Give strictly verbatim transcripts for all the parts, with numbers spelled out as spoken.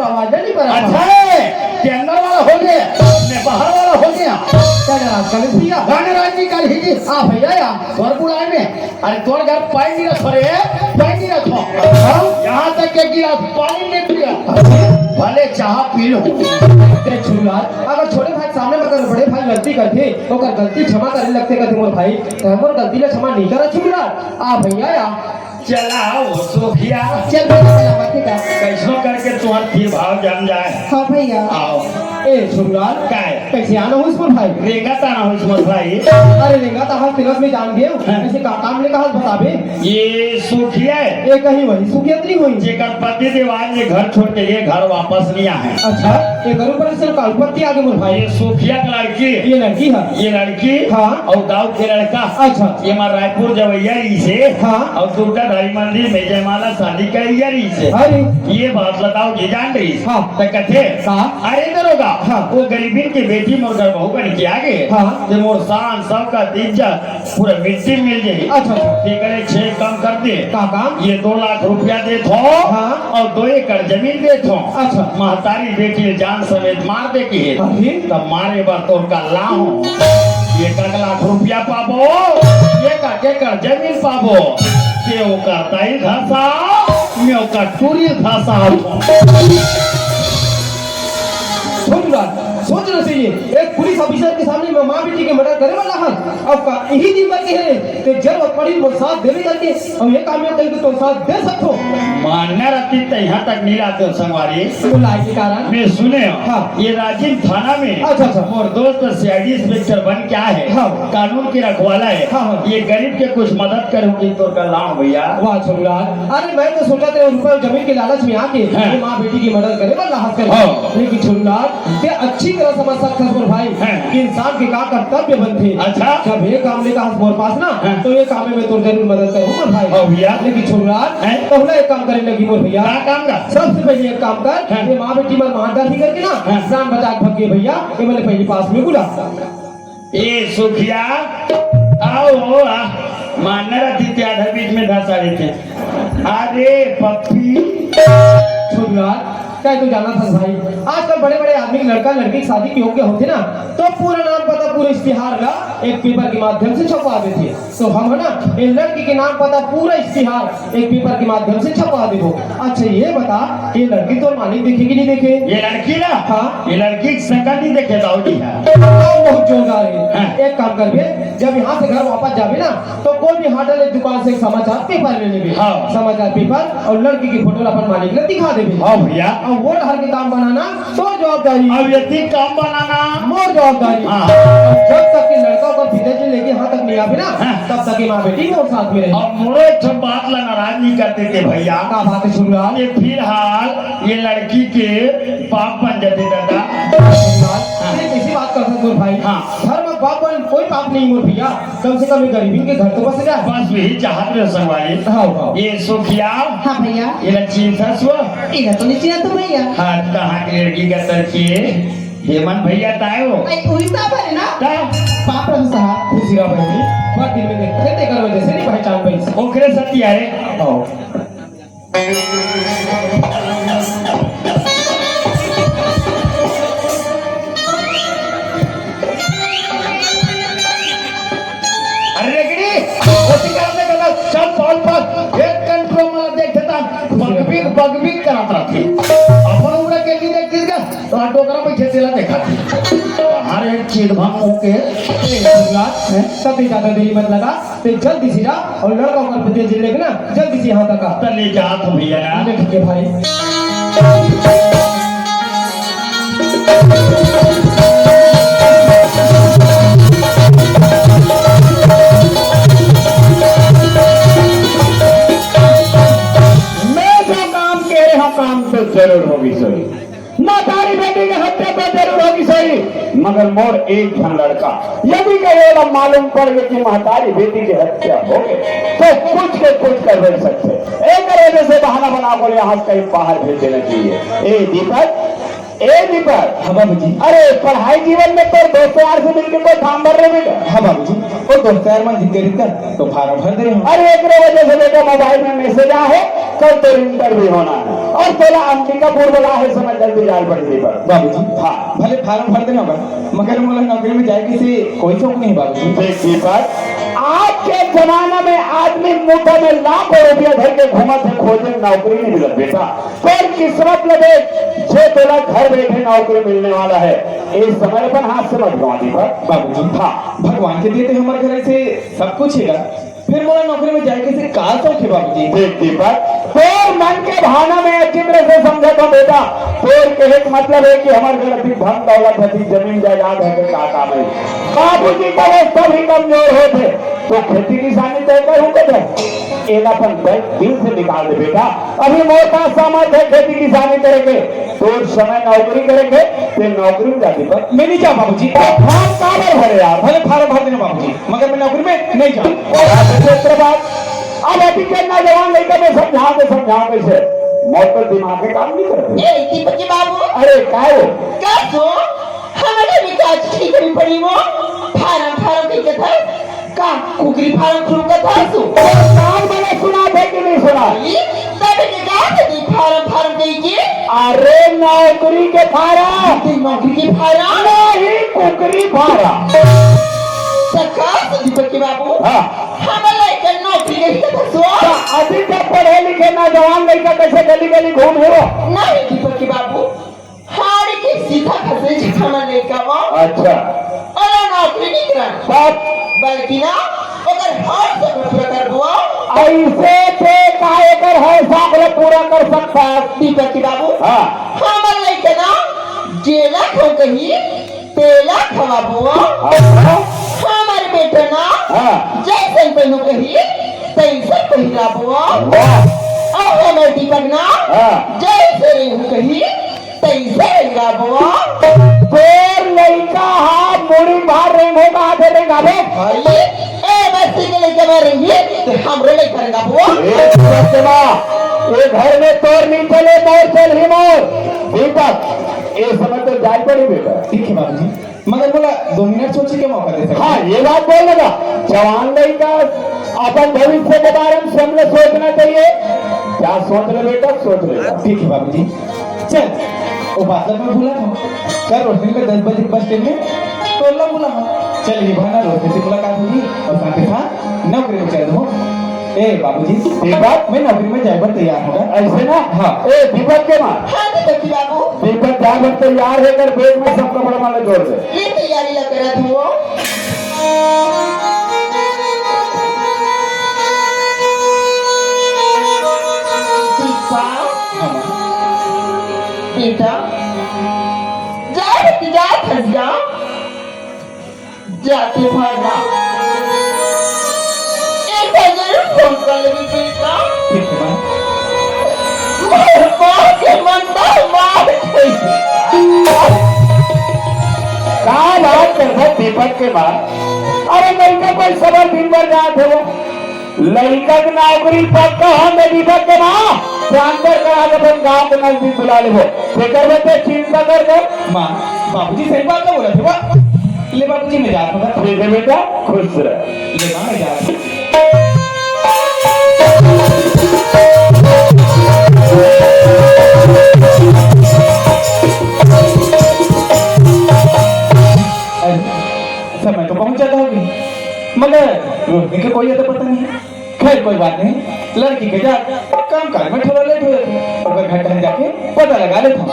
आवाज नहीं बना। अच्छा है, के अंदर वाला हो गया, ने बाहर वाला हो गया। क्या जनाब, कल भैया? गाने राज निकाल ही जी। हाँ भैया, या तोर बुलाए में, अरे तोर घर पानी नहीं रखो रे, पानी नहीं रखो। हाँ? यहाँ तक के गिलास पानी नहीं पिया, भले चाह पी लो। ते छुरा, अगर छोटे भाई सामने में अगर बड़े भाई गलती करथे, तो ओकर गलती क्षमा करे लगथे, कहथे मोर भाई, ते मोर गलती ला क्षमा नहीं करा छुरा। आ भैया, या चला ओ सोफिया। चल बेटा, चला, बात ही का। कैसनो करके तुहर फिर भाव जान जाए। हाँ भैया। आओ। ए, सुनलाल। काय? कैसे आना होइस मोर भाई? रेंगत आना होइस मोर भाई। अरे रेंगत आहा, तिलक में जान गए। हाँ। ऐसे का काम ले कहा बताबे? ये सोफिया है। ये कहीं वही सोफिया तो नहीं हुई? जेकर पति देव आज ये घर छोड़ के ये घर वापस नहीं आए। अच्छा, ये घर ऊपर से का उत्पत्ति आ गई मोर भाई? ये सोफिया की लड़की। ये लड़की है? ये लड़की। हाँ। और गाँव के लड़का। अच्छा। ये मार रायपुर जवैया रहिसे। हाँ। और दुर्गाधारी मंदिर में जयमाला शादी करिया रहिसे। अरे। ये बात बताओ जी, जान रहिस? हाँ। तो कथे, का? अरे दरोगा, हाँ। वो गरीबिन के बेटी मोर घर बहू बन के आ गए। हाँ। ते मोर शान, शौकत, इज्जत पूरा मिट्टी में मिल जाई। अच्छा, अच्छा। ते करे छह काम कर दे। का काम? ये दो लाख रुपया देत हो। हाँ। और दो एकड़ जमीन देत हो। अच्छा। महतारी बेटी जान समेत मार दे के। अरे। तब मारे बर तोर का लाहूं। एक एक लाख रुपया पाबो, एक एक एकड़ जमीन पाबो। ते ओकर दाई धसा, मैं ओकर टूरी धसा। सोच रहा, सोचना चाहिए। एक पुलिस ऑफिसर के सामने में माँ बेटी के मर्डर करे वाला है। अब का यही दिन बाकी है कि जब पड़ी वो साथ देवे करके, और ये काम में कहीं तो साथ दे सकते हो। मान्य रहती तो यहाँ तक नहीं लाते हो संगवारी। तो लाए के कारण? मैं सुने हो, हाँ। ये राजिम थाना में अच्छा, अच्छा। मोर दोस्त सीआईडी इंस्पेक्टर बन के आए है, हाँ। कानून के रखवाला है। हाँ, हाँ। ये गरीब के कुछ मदद करूंगी तो का लाभ भैया। वाह छुरा, अरे मैं तो सोचा था रुपए जमीन के लालच में आके हाँ। ये माँ बेटी की मर्डर करे वाला हंस कर। हाँ। लेकिन छुरा, ते अच्छी तरह समझ सकथस मोर भाई हाँ। कि इंसान के का कर्तव्य बनथे। अच्छा। जब ये काम ले कहा मोर पास ना, हाँ। तो ये काम में मैं तोर जरूर मदद करूँ मोर भाई। हाँ भैया। लेकिन छुरा, हैं? तो ना एक काम करे लगी मोर भैया। का काम का? सबसे पहले एक काम कर, हाँ। ये माँ बेटी मन मार डाल ही करके ना, हाँ। जान बचा के भग गए भैया, ये मैंने पहली पास में बुला। ए सुखिया, आओ, आ, मानर अतिथि आधा बीच में धसा देते। अरे पप्पी। छुरा, चाहे तो जाना था भाई, आजकल बड़े-बड़े आदमी के लड़का लड़की की शादी के योग्य होथे ना, तो पूरा नाम पता, पूरा इश्तिहार ला एक पेपर के माध्यम से छपवा देथे। तो हम है ना, ये लड़की के नाम पता, पूरा इश्तिहार एक पेपर के माध्यम से छपवा देबो। अच्छा ये बता, ये लड़की तोर मालिक देखे कि नहीं देखे? ये लड़की ना? हाँ। ये लड़की की शकल नहीं देखे दाऊ जी है। हाँ, बहुत जोरदार है। हाँ। एक काम करबे, जब यहाँ से घर वापस जाबे ना, तो कोई भी हाट वाले दुकान से एक समाचार पेपर ले लेबे। हाँ। समाचार पेपर और लड़की की फोटो अपन मालिक ने दिखा देबे। हाँ भैया। और वो डहर के काम बनाना तोर जवाबदारी। अब यदि काम बनाना मोर जवाबदारी। हाँ। जब तक के लड़का ओकर पिताजी लेके यहाँ तक नहीं आबे ना, हाँ। तब तक ये माँ बेटी मोर साथ में रही। अब मोरो एक ठो बात ला नाराज नहीं कर देते भैया। का बात है छुरा? ये फिलहाल ये लड़की के बाप बन जाते दादा। हाँ। अरे कैसी बात कर सकते हो भाई? हाँ। धर्म बाप बन कोई पाप नहीं मोर भैया। कम से कम ये गरीबी के घर तो बस जाए। बस वही चाहत रहे संगवारी। हाँ, हाँ। ये सुखिया। हाँ भैया। ये लक्ष्मी सरस्वती। इधर तो नहीं चिन्हा तो भैया। हाँ, कहाँ की लड़की का तरकी है? हेमंत भैया ताए हो? आई, उही तो पर है ना? का? बाप रे साहब, खुशी रहा बहनी। बहुत दिन में देख, फिर देखा वजह से नहीं पहचान पाई। ओकरे सती आए। आओ। अरे रेगड़ी, ओती करते करते चल पाल पाल, एक कंट्रोल में देख देता, बगबिक, बगबिक करत रहती। अपन उम्र के लिए देख दीजिएगा, तो आ डोकरा पे खेतेला देखा थी। हर एक चीज भंग होके, ए, दुर्गा, हैं? सब ज्यादा देरी मत लगा, ते जल्दी से जा और लड़का ऊपर पे तेज लेके ना, जल्दी से यहाँ तक आ। तो ले जा तो भैया ना। ले ठीक है भाई। मैं जो काम कह रहे हूँ, काम तो जरूर होगी सही। महतारी बेटी के हत्या तो जरूर होगी सही, मगर मोर एक झन लड़का यदि कहियो ला मालूम पड़ गए कि महतारी बेटी के हत्या हो गए, तो कुछ के कुछ कर बैठ सकते। एक वजह से बहाना बना बोले यहाँ से कहीं बाहर भेज देना चाहिए। ए दीपक, ए दीपक। हाँ बाबूजी। अरे, पढ़ाई जीवन में तोर दोस्त यार से मिलके कोई फार्म भर ले बेटा। हाँ बाबूजी, वो दोस्त यार मन दिख गए तो फार्म भर दे हूँ। अरे, एकरे वजह से बेटा मोबाइल में मैसेज आ है, कल तो इंटरव्यू होना है और तोला अंबिकापुर बोला है, समय जल्दी जाए पड़ेगी पर। बाबूजी, हाँ। भले फार्म भर देना होगा, मगर मोला नौकरी में जाए के से कोई शौक नहीं बाबूजी। देख दीपक, आज के जमाना में आदमी मुठा में लाखों रुपया धर के घूमत है, खोजे नौकरी नहीं मिलत बेटा। तोर किस्मत ल देख, जे तोला घर बैठे नौकरी मिलने वाला है। इस समय अपन हाथ से मत गवा दीपक। बाबूजी, हाँ। भगवान के दिए ते हमर घर से सब कुछ हेगा, फिर मोला नौकरी में जाए के से का शौक है बाबूजी? देख दीपक, तोर मन के भावना में अच्छी तरह से समझत हूँ बेटा। तोर कहे के मतलब है कि हमर घर अधिक धन दौलत है, अधिक जमीन जायदाद है, फिर का काम है? बाबूजी का अवस्था भी कमजोर होते, तो खेती किसानी तय करूँ कदर। एला अपन दिल से निकाल दे बेटा। अभी मोर पास सामर्थ्य है खेती किसानी करे के, तोर समय नौकरी करे के, ते नौकरी में जा दीपक। मैं नहीं जाऊँ बाबूजी। तो फार्म काबर भरे यार? भले फार्म भर देना बाबूजी, मगर मैं नौकरी में नहीं जाऊँ। और आज क्षेत्र बात, अब अभी के नौजवान लड़का में समझाओ के समझाओ कैसे? मोर तो दिमाग के काम नहीं करते। ए, दीपक के बाबू। अरे, काय हो? का सो? हमरे भी का चीज कमी पड़ी वो? फार्म, फार्म कही के था? का कुकरी फार्म खुल के था सो? तो कान वाला सुना थे कि नहीं सुना? ई, तब के का थे फार्म, फार्म कही के? अरे, नौकरी के फार्म। ते नौकरी के फार्म? नहीं, कुकरी फार्म। तो का से दीपक के बाबू? हाँ। हमला एक नौकरी कही के था सो? तो अभी तक पढ़े लिखे नौजवान लड़का कैसे गली गली घूम रहे हो? नहीं दीपक के बाबू, हाड़ के सीधा खसे जिठा में लइका वो। अच्छा। ओला नौकरी नहीं करा। तब? बल्कि ना, ओकर हर शौक पूरा कर बुआ। ऐसे ते का एकर हर शौक ला पूरा कर सकता है? दीपक के बाबू। हाँ। हमर लइका ना, जेला खो कही, तेला खवा बुआ। अच्छा। हमर बेटा ना, हाँ। जैसन पहनू कही, तैसन पहिरा बुआ। वाह। और हमर दीपक ना, हाँ। जैसे रेहू कही, तैसे रेंगाबो। तोर लइका हा मुड़ी भार रेंगो कहा थे रेंगाबे? भाई, ए बस्ती के लइका में रही, तो हमरो लइका रेंगाबो। ए सत्यमा, ये घर में तोर नहीं चले, मोर चल ही मोर। दीपक, ये समय तो जाए पड़ी बेटा। ठीक है बाबूजी, मगर बोला दो मिनट सोचे के मौका दे सकते। हाँ, ये बात बोल लगा, जवान लइका अपन भविष्य के बारे में सबने सोचना चाहिए। क्या सोच ले बेटा, सोच ले। ठीक है बाबूजी। चल, वो बादल में बुला था। कल रोशनी में दस बजे बस स्टैंड में टोला बुला हम। चल, ये बहाना रोशनी से मुलाकात होगी और साथ ही साथ नौकरी में चल दूँ। ए बाबूजी, दीपक? मैं नौकरी में जाए बर तैयार हूँ। ऐसे ना? हाँ। ए दीपक के माँ। हाँ, दीपक जी बाबू। दीपक जाए बर तैयार है, कर बैग में सब कपड़ा माला जोड़ दे। ये तैयारी लग रहा था वो। दीपा, बेटा, जा बेटी, जा, फंस जा। जाके भागा। एक बार जरूर फोन कर लेबे बेटा। ठीक है, माँ। मार, मार के मन तो मार के। का बात करत दीपक के माँ? अरे लइका कोई सबर दिन भर जात हो। लइका के नौकरी पक्का हो दीपक के माँ। ट्रांसफर करा के अपन गांव के नजदीक बुला लेबो। तेकर बर चिंता कर दो। माँ, बाबूजी सही बात तो बोला थे, वाह। ले बाबूजी, मैं जात हूँ। ठीक है बेटा, खुश रह। ले माँ, मैं जात हूँ। अरे, समय तो पहुँच जाता होगी, मगर रोशनी का कोई अता पता नहीं है। खैर, कोई बात नहीं, लड़की के जा काम काज में थोड़ा लेट हो जाता है, ओकर घर टहल जाके पता लगा लेता हूँ।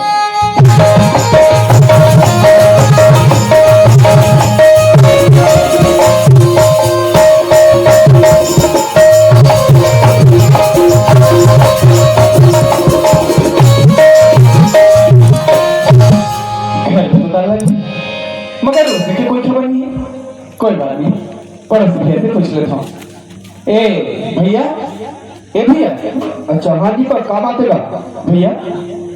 घर पे तो ताला लगा, मगर उसमें की कोई खबर नहीं है। कोई बात नहीं, पड़ोसी भैया से पूछ लेता हूँ। ए भैया, ए भैया। अच्छा, हाँ दीपक, का बात है बा? भैया,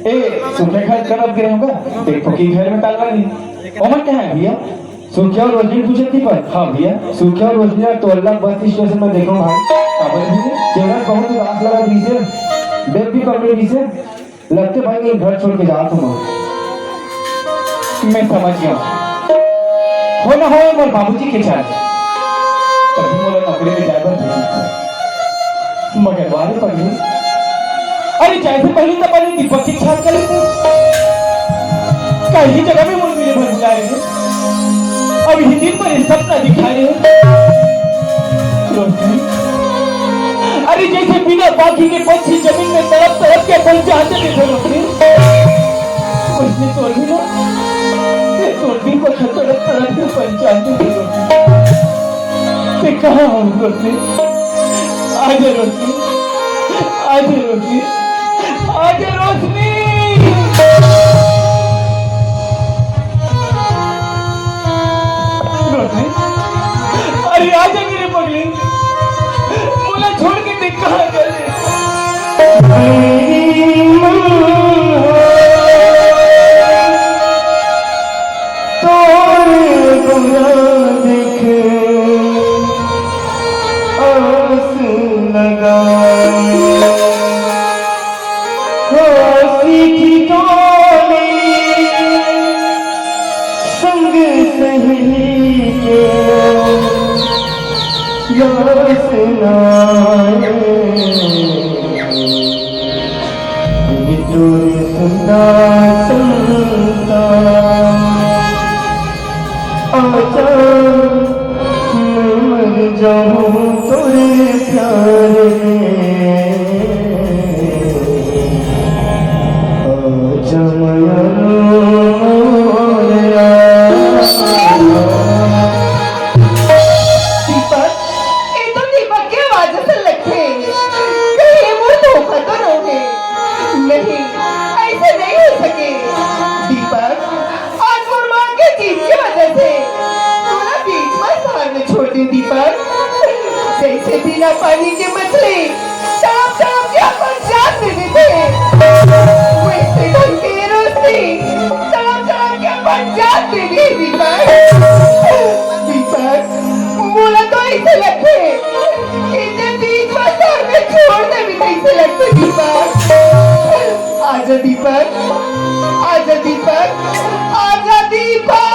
ए सुखे घर तरफ गए होगा, देखो कि घर में ताला नहीं। ओमन कहाँ है भैया? सुखिया और रोशनी पूछे दीपक। हाँ भैया। सुखिया और रोशनी यार टोला बस स्टेशन में देखो भाई। का बोले भैया? चेहरा बहुत उदास लगा पीछे, बैग भी पकड़े पीछे। लगते भाई ये घर छोड़ के जात हूँ। मैं समझ गया। हो ना हो, मोर बाबूजी के चाल, तभी मोला नौकरी में जाए बर भेजिस। मगर वाह रे पगली, अरे जाए से पहले तो पहले दीपक के चाल कर लेते। कहीं जगह में मोर मिले भर बुलाए हैं। अब ये दिन पर ये सपना दिखाए हैं। रोशनी, अरे जैसे बिना बाकी के पंछी जमीन में तड़प तड़प के अपन जान दे देते रोशनी। उसने तोर भी ना, ये तोर भी को तड़प तड़प के अपन जान दे देते रोशनी। ते कहाँ हो रोशनी? आजा रोशनी, आजा रोशनी, आजा रोशनी। रोशनी, अरे आजा मेरे पगली, मोला छोड़ के ते कहाँ चले? तोर गुना देख आस लगाए। हो सीखी तोरे संग सहेली के याद सुनाए। ये तोर सुंदर संसार। आजा, मैं मर जाऊं तोरे प्यार में। आजा, मया रो मोरया। दीपक, ये तो दीपक के आवाज असन लगथे। कहीं ये मोर धोखा तो नोहे? नहीं, ऐसे नहीं हो सके। दीपक, आज मोर माँ के जीत के वजह से तोला बीच में शहर में छोड़ दे दीपक। जैसे बिना पानी के मछली तड़प तड़प के अपन जान दे देथे, वैसे ढंग के रोशनी तड़प तड़प के अपन जान दे दे दीपक। दीपक, मोला तो ऐसे लगथे कि ते बीच में शहर में छोड़ देबे, ऐसे लगथे दीपक। आजा दीपक, आजा दीपक, आजा दीपक।